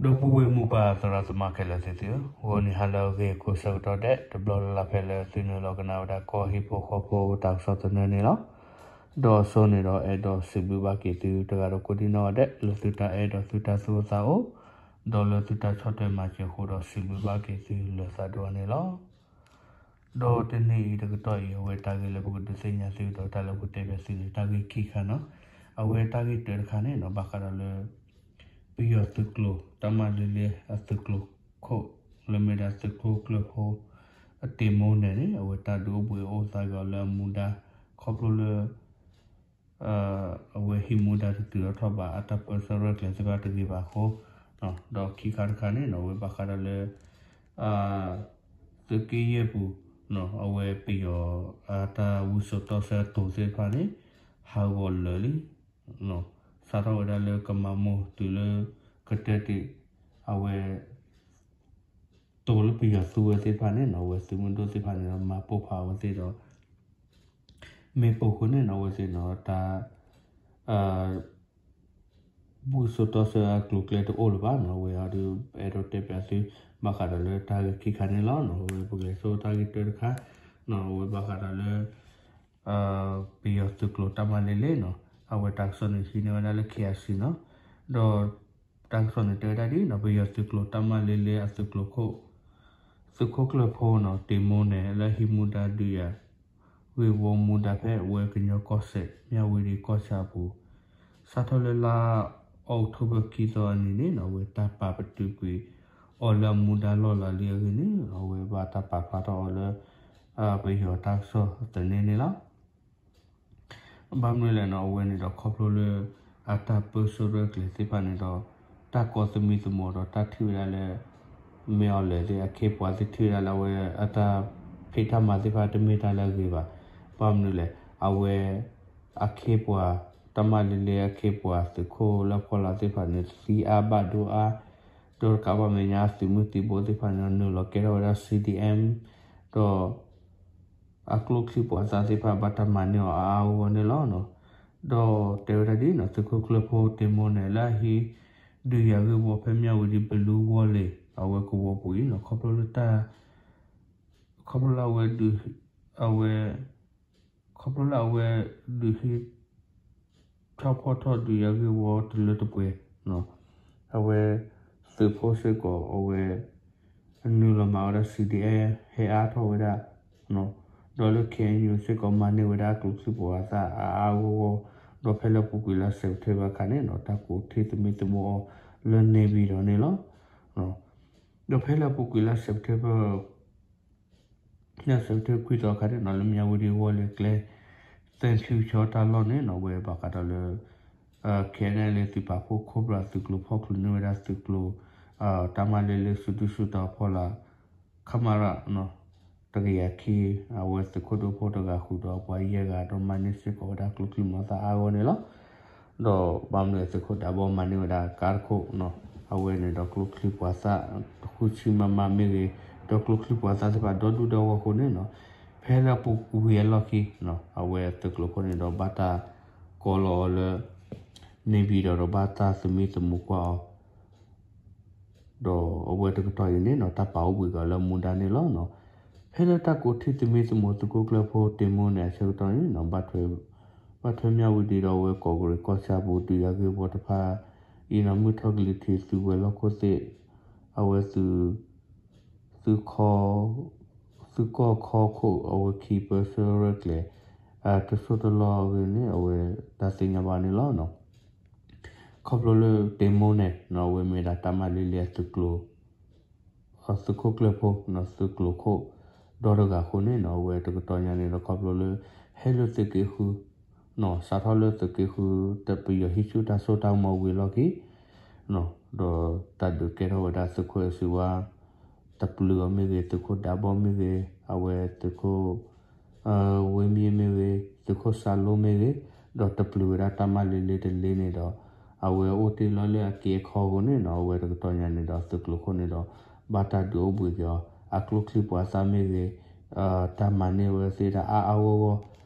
ဒီပုၢ်ဝဲၢ်မိၢ်ပၢ်သရၣ်သမါခဲလၢာ်သ့ၣ်သုဧၢ, ဂီၤနံၤဟါလၢအဂ့ၤကိးဆၢကတီၢ်ဒဲး တဘျီလၢ်လၢ်ဖဲလၢသုနုာ်လီၤကနၣ်ဝဲဒၣ်ကီၢ်ဟံၣ်ဖိဃီဖိတၢ်ကစီၣ်သနၢၣ်န့ၣ်လီၤ. ဒီးအစိန့ၣ်ဒီးအဲၣ်ဒိးစံးဘျုးဘၣ်က့ၤသုတဂၤဒီးကိးဒံနီၢ်ဂၤဒဲး လၢသုတၢ်အဲၣ်ဒီးသုတၢ်သူၣ်အိၣ်သးအိၣ်, ဒီးလၢသုတၢ်ဆီၣ်ထွဲမၤစၢၤအဃိဒီးစံးဘျုးဘၣ်က့ၤသုလၢသးဒိၣ်အါန့ၣ်လီၤ. ဒီးတနံၤအံၤတကတီၢ်အံၤ အဝဲတၢ်ဂ့ၢ်လၢပကဒုးသ့ၣ်ညါသုဒီးတၢ်လၢပကတဲဘၣ်သုန့ၣ် တၢ်ဂ့ၢ်ခံခါနီၤ. အဝဲတၢ်ဂ့ၢ်တၢတခါန့ၣ်နီၤ ဘၣ်ဃးဒီးလၢ ပယီၤသုးကျိၤ တၢ်မၤလ့လ့အသုးကျိၤခိၣ် လၢမ့ၢ်ဒၣ်သုးခိၣ်ကျၢၢ်ဖိ အတ့မိၢ်နဲၣ်န့ၣ် အဝဲတၢ်ဒုးအိၣ်ဘှံးအိၣ်သါက့ၤအီၤလၢအမူဒါ ခီဖျိလၢ အဝဲဟံးမူဒါတတုၤထီၣ်ထီၣ်ဘၣ် အတၢ်ပၢဆှၢရဲၣ်ကျဲၤသ့ၣ်တဖၣ်တဂ့ၤဘၣ်အဃိ, ဒီးခံခါတခါန့ၣ်နီၤ အဝဲဘၣ်ဃးဒီးလၢ သုးက့ယဲၢ်ပူၤ အဝဲပယီၤအတၢ်ဝံစိာ်တီဆှၢအတိၤသ့ၣ်တဖၣ်န့ၣ် ဟးဂီၤလၢာ်လံ, စးထီၣ်ဝဲဒၣ်လၢကမၤမိၢ်တုၤလၢ ကတၢၢ်တ့ၢ် အဝဲ တိၤလၢပယီၤသူဝဲသ့ၣ်တဖၣ်န့ၣ်နီၤ အဝဲသုးမုၢ်ဒိၣ်သ့ၣ်တဖၣ်န့ၣ်ဒီး မၤပိၢ်ဖးအဝဲသ့ၣ်ဒီး မ့ၢ်ပိၢ်ဃိန့ၣ်နီၤ အဝဲသ့ၣ်နီၤ တၢ် ဝံစိာ်တီဆှၢအကျိၤကျဲတအိၣ်လၢၤဘၣ်နီၤ အဝဲအံၤဒီး အဲၣ်ဒိးတဲပၠးသု ဘၣ်ဃးဒီးလၢတၢ်ဂ့ၢ်ခံခါန့ၣ်လီၤနီၤ အဝဲပကလဲၤဆိတၢ်ဂ့ၢ်တၢတခါနီၤ အဝဲဘၣ်ဃးဒီးလၢ ပယီၤသုးကျိၤတၢ်မၤလ့လ့နီၤ အဝဲတၢ်ကစီၣ်န့ၣ်ဟံးန့ၢ်ဝဲဒၣ်လၢ ခ့အၣ်စံၣ် နီၤ ဒီး တၢ်ကစီၣ်န့ၣ်တဲဝဲဒၣ်ဒ်နီၤ ပယီၤသုးကျိၤတၢ်မၤလ့လ့အသုးကျိၤခိၣ် သုးခိၣ်ကျၢၢ်ဖိနီၤ တ့မိၢ်နဲၣ် လၢဟံးမူဒါဒုးယၤ ဂ့ၢ်ဝီမူဒါဖဲဝဲကညီကီၢ်စဲၣ် မၠၣ်ဝတံၤကီၢ်ဆၣ်အပူၤ စးထီၣ်လၢလါအီးကထိဘၢၣ်ခံသီအနံၤန့ၣ်နီၤ အဝဲတၢ်ပာ်ပတုာ်ကွံာ်အီၤလၢအမူဒါလီၢ်လၤလံအဂ့ၢ်န့ၣ် အဝဲဘၣ်တၢ်ပာ်ဖျါထီၣ်အီၤလၢ ပယီၤတၢ်ကစီၣ်သန့န့ၣ်လီၤ. ဘၣ်မနုၤလဲၣ်နီၤ အဝဲန့ၣ်ဒီးခီဖျိလၢ အတၢ်ပၢဆှၢရဲၣ်ကျဲၤသ့ၣ်တဖၣ်န့ၣ်ဒီး တၢ်ကီသမံသမိးဒီးတၢ်ထံၣ်ဝဲဒၣ်လၢ မ့ၢ်အီၤလဲၣ်သ့ၣ်အခ့အပှၤသ့ၣ်ထံၣ်ဝဲဒၣ်လၢအဝဲအတၢ်ဖံးတၢ်မၤသ့ၣ်တဖၣ်တမ့ၢ်တၢ်လၢအဂ့ၤဘၣ်. ဘၣ်မနုၤလဲၣ် အဝဲ အခ့အပှၤ တၢ်မၤလ့လ့အခ့အပှၤသုးခိၣ်လၢအဖီလာ်သ့ၣ်တဖၣ်န့ၣ် သံအါဘၣ်ဒိအါ ဒီးတကးဘၣ်မဲာ်ညါအသုးမုၢ်သံၣ်ဘိသ့ၣ်တဖၣ်န့ၣ်ဒီး နုာ်လီၤကဲထီၣ်ဝဲဒၣ် CDM ဒီး အကျိချံပှၤသၣ်သ့ၣ်တဖၣ်ဘၣ်တၢ်မၤန့ၢ်အီၤအါအါဂီၢ်ဂီၢ်န့ၣ်လီၤ. ဒီးတဲဝဲဒၣ်ဒ်နီၤ သုးခိၣ်ကျၢၢ်ဖိတ့မိၢ်နဲၣ် လၢအဟံးဒုးယၤဂ့ၢ်ဝီဖဲမၠၣ်ဝတံၤဘလူးဝီလ့ၤ အဝဲကဝီၤပူၤအံၤနီၤ ခီဖျိလၢတၢ် ခီဖျိလၢအဝဲဒုး အဝဲ ခီဖျိလၢအဝဲဒုးဟံး ထီၣ်ဖီၣ်ထီၣ်ဒုးယၤဂ့ၢ်ဝီတလၢတပှဲၤ အဝဲ သုးဖိစ့ၢ်ကီးအဝဲ နုာ်လီၤမၤဝဲဒၣ် CDM ဟဲအါထီၣ်ဝဲဒၣ် ဒီးလၢ KNU စ့ၢ်ကီးမၤန့ၢ်ဝဲဒၣ်ကျိချံပှၤသၣ်အါအါဂီၢ်ဂီၢ် ဒီးဖဲလၢအပူၤကွံာ်လါ September အခါန့ၣ်နီၤ တၢ်ကိးထီၣ်သမံသမိးအီၤလၢ Naypyidaw န့ၣ်လီၤ. ဒီးဖဲလၢအပူၤကွံာ်လါ September လၢ September ခွံသီအခါန့ၣ်နီၤ လၢမၠၣ်ဝတံၤဝီလ့ၤကျဲ သဲၣ်ချံဆီတၢ်လီၢ်န့ၣ်နီၤ အဝဲဘၣ်ဃးဒီးလၢ KNLA သုးပာ်ဖှိၣ် Cobra သုးကျိၤဖီၣ်ချုးန့ၢ်ဝဲဒၣ်သုးကျိၤ တၢ်မၤလ့လ့စုဒုၣ်စုတီၤအဖီလာ် ခမရ တကယၤခံ အဝဲသုးခိၣ်ဒိၣ်ဖိတဂၤဃုာ်ဒီးပှၤယဲၢ်ဂၤ ဒီးမၤန့ၢ်စ့ၢ်ကီးဝဲဒၣ်ကျိချံမျိာ်သၣ်အါဂီၢ်န့ၣ်လီၤ. ဒီးဘၣ်မနုၤသုးခိၣ်ဒးဘီမၤန့ၢ်ဝဲဒၣ်ကါတခိၣ် အဝဲန့ၣ်ဒီးကျိချံမျိာ်သၣ် ဃုဆံ မမ မ့ၢ်ဂ့ၤ ဒီးကျိချံမျိာ်သၣ်သ့ၣ်တဖၣ်ဒီဒူၣ်ဒီဂီၢ်အဃိန့ၣ်နီၤ ဖဲလၢအပူၤကွံာ်အလီၢ်ခံ အဝဲသုးကျိၤခိၣ်န့ၣ်ဒီးဘၣ်တၢ်ကိးလီၤအီၤလၢ Naypyidaw ဒီးဘၣ်တၢ်သမံသမိးကွၢ်အီၤ ဒီးအဝဲတကတီၢ်အံၤန့ၣ်နီၤ တၢ်ပာ်အိၣ်ဘှံးက့ၤအီၤလၢမူဒါန့ၣ်လီၤ. ဖဲလၢတၢ်ကိးထီၣ်သမံသမိးသုးခိၣ်ကျၢၢ်ဖိတ့မိၢ်နဲၣ်အဆၢကတီၢ်န့ၣ်နီၤ ဘၣ်ထွဲမၠၣ်ဝတံၤဒီးအဝဲကီၢ်ကရ့ၣ်ကီၢ်ဆၣ်ပူၤ ဒုးယၤဂ့ၢ်ဝီတဖၣ်အံၤနီၤ မုၢ်ထီၣ်ကလံၤထံးသုးဝဲၤလီၢ်ခိၣ်သ့ၣ် အဝဲသုး သုးခီ သုးကီၢ်ခီခိၣ်အဝဲခံပၢဆှၢရဲၣ်ကျဲၤ တစိၢ်တလီၢ်အဂ့ၢ်န့ၣ် အဝဲတၢ်သ့ၣ်ညါဘၣ်န့ၣ်လီၤ. ခီဖျိလၢတ့မိၢ်နဲၣ်နီၤ အဝဲမ့ၢ်ဒၣ်တၢ်မၤလ့လ့အသုးကျိၤ သုးခိၣ်ကျၢၢ်ဖိ သုးကျိၤခိၣ် ဒီတဂၤအဃိန့ၣ်နီၤ အဝဲတကတီၢ်ညါန့ၣ်ဒီးခီဖျိလၢ ဟဲလၢသုးက့ဃု စးထီၣ်လၢသုးက့ဃု ပယီၤဟံးဆူၣ်တၢ်စိတၢ်ကမီၤဝံၤအလီၢ်ခံ ဒီးတၢ်ဒုးကဲထီၣ်ဝဲဒၣ်သုးခိၣ်အဲၣ်စံဝါ တပျုာ်အီၤမ့ၢ်ဂ့ၤ သုးခိၣ်ဒးဘီမ့ၢ်ဂ့ၤ အဝဲသုးခိၣ် ဝ့မံမ့ၢ်ဂ့ၤ သုးခိၣ်စၤလိမ့ၢ်ဂ့ၤ ဒီးတပျုာ်ဝဲဒၣ်တၢ်မၤလ့လ့တလ့န့ၣ်ဒီး အဝဲအိၣ်တ့ၢ်လီၤလၢအက့အခီအဃိန့ၣ်နီၤ အဝဲတကတီၢ်ညါန့ၣ်ဒီးသုးကျိၤခိၣ်န့ၣ်ဒီး ဘၣ်တၢ်ဒုးအိၣ်ဘှံးက့ၤအီၤ အကျိချံပှၤသၣ်မ့ၢ်ဂ့ၤ တၢ်မၤန့ၢ်ဝဲသ့ၣ်တၢ်အါအါဂီၢ်ဂီၢ်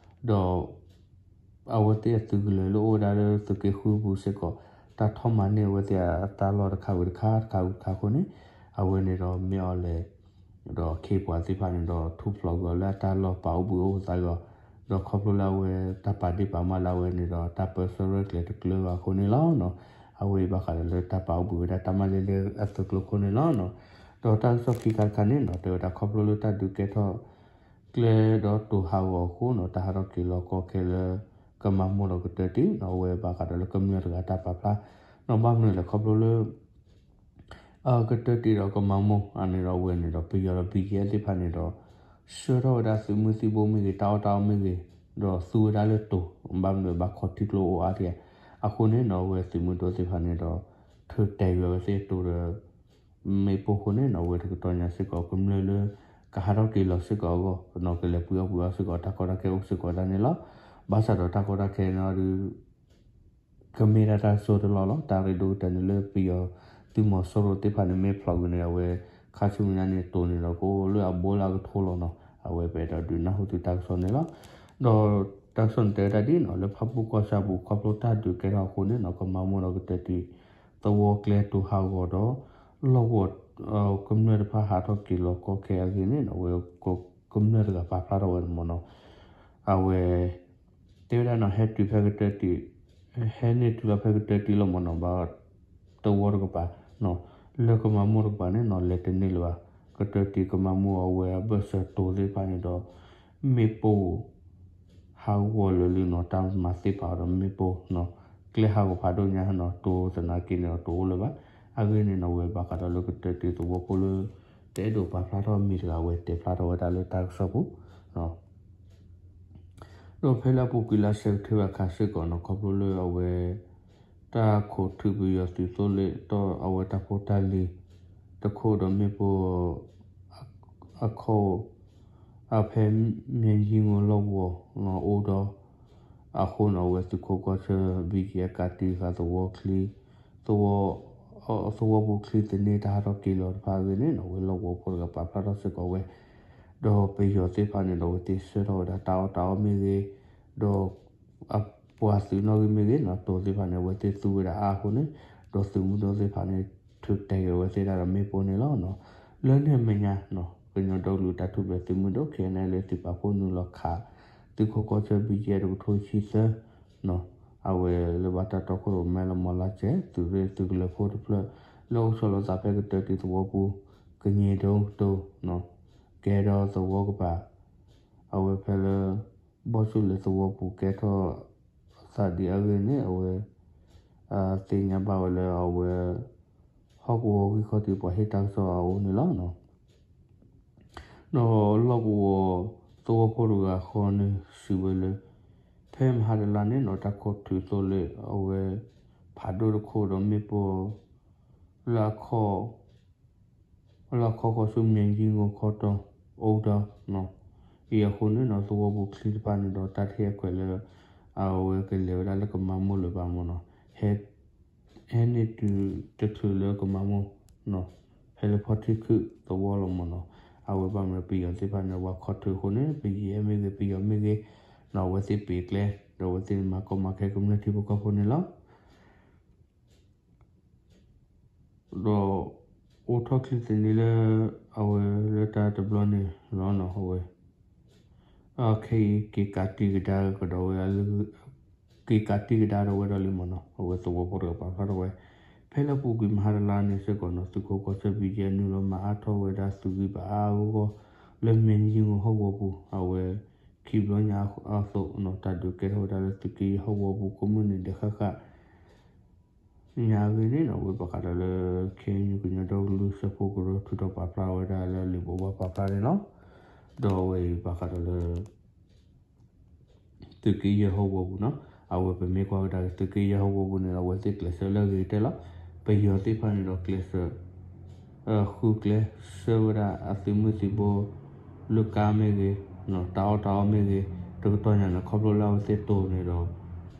ဒီး အဝဲသ့ၣ်အသုးကလၢၤလၢအိၣ်ဝဲဒၣ်လၢသုးက့ဃုပူၤစ့ၢ်ကီး တၢ်ထီၣ်မၤန့ၢ်အဝဲသ့ၣ်အတၢ်လီၢ်တခါဝံၤတခါ တခါဝံၤတခါအဃိန့ၣ် အဝဲန့ၣ်ဒီးမ့ၢ်အီၤလဲၣ် ဒီးခ့ပှၤသ့ၣ်တဖၣ်န့ၣ်ဒီး ထူၣ်ဖျိးကွံာ်အီၤလၢအတၢ်လီၢ် ပာ်အိၣ်ဘှံးအိၣ်သးအဂီၢ်, ဒီးခီဖျိလၢအဝဲတၢ်ပာ်ဒ့ၣ်ပာ်မၢလၢအဝဲန့ၣ်ဒီး တၢ်ပၢဆှၢရဲၣ်ကျဲၤတကျၢၤဘၣ်အဃိန့ၣ်လီၤ. အဝဲအံၤဘၣ်ဃးဒီးလၢတၢ်ပာ်အိၣ်ဘှံးဝဲဒၣ်တၢ်မၤလၢလၢအသုးကျိၤအဃိန့ၣ်လီၤ. ဒီးတၢ်ကစီၣ်ခံခါတခါန့ၣ်နီၤ တဲဝဲဒၣ်ခီဖျိလၢတၢ်ဒုးကဲထီၣ်ကျဲဒီးတိာ်ဟးဂီၤအဃိနီၤ တၢ်ဟးထီၣ်က့ၤလီၤကီခဲလၢ ကမၤမိၢ်ဒီးကတၢၢ်တံၢ်နီၤ အဝဲဘၣ်ဃးဒီးလၢကမျၢၢ်တဂၤတၢ်ပာ်ဖျါနီၤ ဘၣ်မနုၤလဲၣ်ခီဖျိလၢ ကတၢၢ်တံၢ်ဒီးကမၤမိၢ်အန့ၣ်ဒီး အဝဲန့ၣ်ဒီး ပယီၤဒီး ဘံကဲသ့ၣ်တဖၣ်န့ၣ်ဒီး ဆှၢထီၣ်ဝဲဒၣ်သုးမုၢ်သံၣ်ဘိမ့ၢ်ဂ့ၤ တၢ်အီၣ်တၢ်အီမ့ၢ်ဂ့ၤ ဒီးသူဝဲဒၣ်လၢတိၤ ဘၣ်မနုၤဘၣ်ခီထံကျိအိၣ်အါတက့ၢ်. အဃိန့ၣ်နီၤ အဝဲသုးမုၢ်ဒိၣ်သ့ၣ်တဖၣ်န့ၣ်ဒီး ထုးတဲာ်ဝဲအဝဲသ့ၣ်တိၤဒီး မ့ၣ်ပိၢ်အဃိန့ၣ်နီၤ အဝဲတကတီၢ်ညါစ့ၢ်ကီး ကမျၢၢ်လၢ ကဟးထီၣ်က့ၤလီၤစ့ၢ်ကီးအဂီၢ်နီၤ ကလဲၤပှ့ၤအီၣ်ပှ့ၤအီစ့ၢ်ကီး တၢ်ကီတၢ်ခဲအိၣ်စ့ၢ်ကီးဒၣ်န့ၣ်လီၤ. ဘၣ်ဆၣ်ဒီးတၢ်ကီတၢ်ခဲန့ၣ်ဒီး ကမ့ၢ်ဒၣ်တၢ်ကစီၣ်တလီၢ်လီၤ. တၢ်ရ့ဒိၣ်ကတၢၢ်န့ၣ်လၢပယီၤသုးမီၤစိရိၤသ့ၣ်တဖၣ်န့ၣ် မ့ၢ်ဖျိးကွံာ်န့ၣ် အဝဲခါဆူညါန့ၣ် တိၤန့ၣ်ဒီးကအိၣ်လၢအဘိလၢအကထိလီၤနီၤ အဝဲပအဲၣ်ဒိးဒုးနၢ်ဟူသုတၢ်ကစီၣ်န့ၣ်လီၤ. ဒီးတၢ်ကစီၣ်န့ၣ်တဲဝဲဒၣ်ဒ်နီၤ လၢဖၣ်ပူၣ်ကီၢ်ဆၣ်ပူၤ ခီဖျိတၢ်ဒုးကဲထီၣ်အဃိန့ၣ်နီၤ ကမၤမိၢ်ဒီးကတၢၢ်တံၢ် သဝီကျဲတိၤဟးဂီၤဒီး လီၢ်ကဝီၤ ကမျၢၢ်တဖၣ်ဟးထီၣ်က့ၤလီၤကီခဲအဂ့ၢ်န့ၣ်နီၤ အဝဲကမျၢၢ်တဂၤပာ်ဖျါထီၣ်ဝဲန့ၣ်မ့ၢ်နီၤ အဝဲ တဲဝဲဒၣ်နီၤ ဟဲတုၤဖဲကတၢၢ်တံၢ် ဟဲန့ၢ်တုၤလီၤဖဲကတၢၢ်တံၢ်လီၤမ့ၢ်နီၤ ဘၣ်သဝီတကပၤ လၢကမၤမိၢ်တကပၤန့ၣ်နီၤ လဲၤတန့ၢ်လၢၤဘၣ်. ကတၢၢ်တံၢ်ကမၤမိၢ်အဝဲအဘၢၣ်စၢၤတိၤသ့ၣ်တဖၣ်န့ၣ်ဒီး မ့ၣ်ပိၢ် ဟးဂီၤလၢာ်လံနီၤ တၢ်မၤသ့ၣ်ဖးအီၤဒီးမ့ၣ်ပိၢ်နီၤ ကျဲဟးဂီၤဖးဒိၣ်ညါနီၤ တိၤသနာ်က့န့ၣ်ဒီးတိၤအိၣ်လၢၤဘၣ်. အဂ့ၢ်န့ၣ်နီၤ အဝဲဘၣ်ဃးဒီးလၢကတၢၢ်တံၢ်သဝီဖိလၢ တအဲၣ်ဒိးပာ်ဖျါထီၣ်မံၤတဂၤ အဝဲတဲဖျါထီၣ်ဝဲဒၣ်လၢတၢ်ကစီၣ်ပူၤ ဒီးဖဲလၢအပူၤကွံာ်လါစဲးပထ့ဘၢၣ်ခါစ့ၢ်ကီးနီၤ ခီဖျိလၢအဝဲ တၢ်ခိးထုးပယီၤသုးသိလ့ၣ် ဒီးအဝဲတၢ်ဖိတၢ်လံၤတခိၣ်ဒီးမ့ၣ်ပိၢ် အခီၣ် အဖဲမၠဲကၠံမိၢ်လီၢ်ကဝီၤအိၣ်ဒီး အဃိနီၤ အဝဲသုးခိးကီၢ်ဆၢ ဘံကဲ ကးတံာ်ဃာ်သဝီချံ သဝီ သဝီပူၤချံသန့ တၢ်ဟးထီၣ်က့ၤလီၤတဖၣ်အဂ့ၢ်န့ၣ်နီၤ အဝဲလီၢ်ကဝီၤဖိတဂၤပာ်ဖျါထီၣ်စ့ၢ်ကီးဝဲ ဒီးပယီၤသ့ၣ်တဖၣ်န့ၣ်ဒီး အဝဲသ့ၣ်ဆှၢထီၣ်ဝဲဒၣ်တၢ်အီၣ်တၢ်အီမ့ၢ်ဂ့ၤ, ဒီးအပှၤသုးနီၣ်ဂံၢ်မ့ၢ်ဂ့ၤနီၤ တိၤသ့ၣ်တဖၣ်န့ၣ် အဝဲသ့ၣ်သူဝဲဒၣ်အါအဃိန့ၣ်, ဒီးသုးမုၢ်ဒိၣ်သ့ၣ်တဖၣ်န့ၣ် ထုးတဲာ်က့ၤအဝဲသ့ၣ်ဒၣ်ဒီးမ့ၣ်ပိၢ်န့ၣ်လီၤ. လၢန့ၣ်အမဲာ်ညါနီၤ ကညီဒီကလုာ်တၢ်ထူၣ်ဖျဲးသုးမုၢ်ဒိၣ် ခဲအံၤန့ၣ် လၢသုးပာ်ဖှိၣ်နုာ်လီၤခး သုးခိးကီၢ်ဆၢ ဘံကဲ တကထိဆံသၢ အဝဲလၢဘၣ်တၢ်တီခိၣ်ရိၣ်မဲလၢမီၤလါစဲး သုးရ့ၣ်သုးကလၢၤဖိတဖျၢၣ် လၢအိၣ်ဆီလီၤသးဖဲကတၢၢ်တံၢ်သဝီပူၤ ကညံးဒိတိၤ ကဲဒီးသဝီကပၤ အဝဲဖဲလၢ ဘီၣ်ဆူၣ်လၢသဝီပူၤကဲထီၣ်သးဒ်အဂ့ၢ်န့ၣ် အဝဲ သ့ၣ်ညါဘၣ်ဝဲလၢအဝဲ ဟီၣ်ကဝီၤဂံၢ်ခီၣ်ထံးပှၤဟ့ၣ်တၢ်ကစီၣ်အအိၣ်န့ၣ်လီၤ. ဒီးလီၢ်ကဝီၤသဝီဖိတဂၤဃီန့ၣ်စံးဝဲလၢ ဖဲမဟါတလါန့ၣ်နီၤ တၢ်ခိးထုးသိလ့ၣ် အဝဲ ဖးဒိၣ်တခိၣ်ဒီးမ့ၣ်ပိၢ် လၢအခီၣ် လၢအခီၣ်ဃီၤဆူမၠဲကၠံမိၢ်ခီတီ အိၣ်ဒီး အံၤအဃိန့ၣ်နီၤ သဝီပူၤချံတဖၣ်န့ၣ်ဒီး တၢ်တဟ့ၣ်အခွဲးလၢ အဝဲကလဲၤဝဲဒၣ်လၢကမၤမိၢ်လၢၤဘၣ်မ့ၢ်နီၤ ဟဲ ဟဲန့ၢ်တုၤတချုးလၢကမၤမိၢ်နီၤ ဖဲလၢဖီထံခုၣ်သဝီလီၤမ့ၢ်နီၤ အဝဲဘၣ်မနုၤပယီၤသ့ၣ်တဖၣ်န့ၣ် ပှၤခိးထုးအဃိန့ၣ် ပယီၤမ့ၢ်ဂ့ၤ ပယီၤမ့ၢ်ဂ့ၤ နီၤ အဝဲသ့ၣ်ပ့ၤကျဲ ဒီးအဝဲသ့ၣ်မၤကီမၤခဲကမျၢၢ်ထံဖိကီၢ်ဖိန့ၣ်လီၤ. ဒီးအိၣ်ထီၣ်ချံသန့လၢ အဝဲလၢတၢ်တဘျီန့ၣ်လီၤနီၤ အဝဲ ခဲအံၤက့ၤကးတံၢ်ကဒါကဒီးဝဲ က့ၤကးတံၢ်ကဒါဒီးဝဲဒီးလံမ့ၢ်နီၤ အဝဲသဝီဖိတဂၤပာ်ဖျါထီၣ်ဝဲ ဖဲလၢပူၤကွံာ်မဟါတလါန့ၣ်စ့ၢ်ကီးနီၤ သုးခိးကီၢ်ဆၢ ဘံကဲ နုာ်လီၤမၤအါထီၣ်ဝဲဒၣ်သုးဂံၢ်ဘါအါအါဂီၢ်ဂီၢ် လၢမၠဲကၠံမိၢ်ဟီၣ်ကဝီၤပူၤ အဝဲ ခံဘျီညါအသိးနီၤ တၢ်ဒုးကဲထီၣ်ဝဲဒၣ်လၢသုးက့ယဲၢ်ဟီၣ်ကဝီၤပူၤ ကိးမုၢ်နံၤဒဲးဃၣ်ဃၣ် ညါအဂ့ၢ်န့ၣ်နီၤ အဝဲဘၣ်ဃးဒီးလၢ ခ့ၣ်အဲၣ်ယူၣ် ကညီဒီကလုာ်စၢဖှိၣ်ကရၢ ထုးထီၣ်ပာ်ဖျါဝဲဒၣ်လၢလံာ်ဘိးဘၣ်ပာ်ဖျါန့ၣ်လီၤ. ဒီးအဝဲအံၤဘၣ်ဃးဒီးလၢ သုးက့ယဲၢ်ဟီၣ်ကဝီၤပူၤနီၤ အဝဲပမ့ၢ်ကွၢ်ကဒါက့ၤ သုးက့ယဲၢ်ဟီၣ်ကဝီၤပူၤန့ၣ် အဝဲသ့ၣ်ကျဲးစၢးလၢအဂ့ၤကတၢၢ်လီၤ. ပယီၤသ့ၣ်တဖၣ်န့ၣ်ဒီးကျဲးစၢး ဃုကျဲးစၢးဝဲဒၣ်အသုးမုၢ်သံၣ်ဘိ လၢကါမ့ၢ်ဂ့ၤ, တၢ်အီၣ်တၢ်အီမ့ၢ်ဂ့ၤ, တကတီၢ်ညါန့ၣ် ခီဖျိလၢအဝဲသ့ၣ်တိၤန့ၣ်ဒီး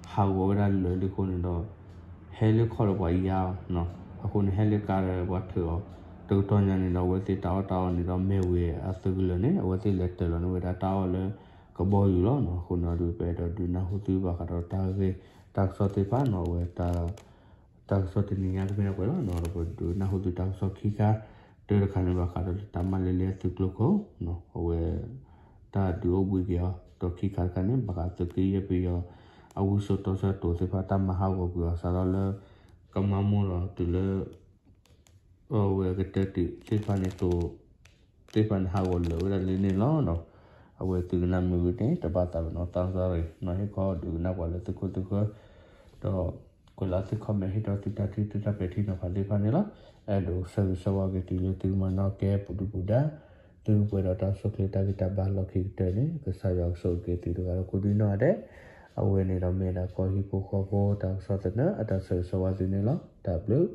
ဟးဂီၤဝဲဒၣ်လၢာ်လံအဃိန့ၣ်ဒီး ဟဲလၢခီၣ်ဒီးပှၤယါအီၤ, အဃိန့ၣ် ဟဲလၢကါဒီးပှၤထုးအီၤ, တကတီၢ်ညါန့ၣ်ဒီး အဝဲသ့ၣ်တၢ်အီၣ်တၢ်အီန့ၣ်ဒီး မ့ၢ်ဝံၤအသုးကလၢၤန့ၣ် အဝဲသ့ၣ်လဲၤတၢၤလီၤန့ၢ်ဝဲဒၣ်တၢ်အီၣ်လၢကဘီယူၤလီၤ. အဃိန့ၣ်ဒီး ပအဲၣ်ဒိးဒုးနၢ်ဟူသုဘၣ်ဃးဒီးတၢ်ဂ့ၢ်တၢ်ကစီၣ်သ့ၣ်တဖၣ်နီၤ အဝဲတၢ် တၢ်ကစီၣ်တနံၤညါကမ့ၢ်ဒၣ်ပှဲၤလီၤ. ဒီးပဒုးနၢ်ဟူသုတၢ်ကစီၣ်ခံခါ, တၢတခါန့ၣ်ဘၣ်ဃးဒီးလၢတၢ်မၤလ့လ့အသုးကျိခိၣ်, အဝဲ တၢ်ဒုးအိၣ်ဘှံးက့ၤအီၤ, ဒီးခံခါတခါန့ၣ် ဘၣ်ဃးသုးက့ယဲၢ်ပယီၤ အဝံစိာ်တီဆှၢတိၤသ့ၣ်တဖၣ် တၢ်မၤဟးဂီၤကွံာ်အီၤစးထီၣ်လၢ ကမၤမိၢ်ဒီးတုၤလၢ အဝဲကတၢၢ်တံၢ်သ့ၣ်တဖၣ်န့ၣ် တိၤသ့ၣ်တဖၣ်န့ၣ် ဟးဂီၤလၢာ်ဝဲဒၣ်လံန့ၣ်လီၤ. အဝဲသုကနၣ်မ့ၢ်ဂ့ၤန့ၣ် တဘၣ်သးပ့ၤနီၣ် သးစၢ်ရ့ၣ် နီၢ်ဟ့ၣ်ခီဒုးကနၣ်ပှၤလၢသုခိၣ်သုဃၢၤ, ဒီး ကွဲးလီၤသု comment ဟ့ၣ်ဒီးသုတၢ်ထံၣ်သုတၢ်ပဲာ်ထံနီၤဖးသ့ၣ်တဖၣ်န့ၣ်လီၤ. အဲၣ်ဒိးဆၢဂ့ၤဆၢဝါက့ၤသုလၢသုကမၤနၢၤကဲပူၤဒုၣ်ပူၤဒါ, သုကပှဲၤဒီးတၢ်ဆိၣ်ချ့တၢ်ဂံၢ်တၢ်ဘါလီၢ်ခံကတၢၢ်န့ၣ် ကစၢ်ယွၤကဆိၣ်ဂ့ၤက့ၤသုတဂၤဒီးကိးဒံနီၢ်ဂၤဒဲး. အဝဲန့ၣ်ဒီးမ့ၢ်ဒၣ်ကီၢ်ဟံၣ်ဖိဃီဖိတၢ်ကစီၣ်သနၢၣ် အတၢ်ဆၢဂ့ၤဆၢဝါသုန့ၣ်လီၤ. တၢ်ဘျုး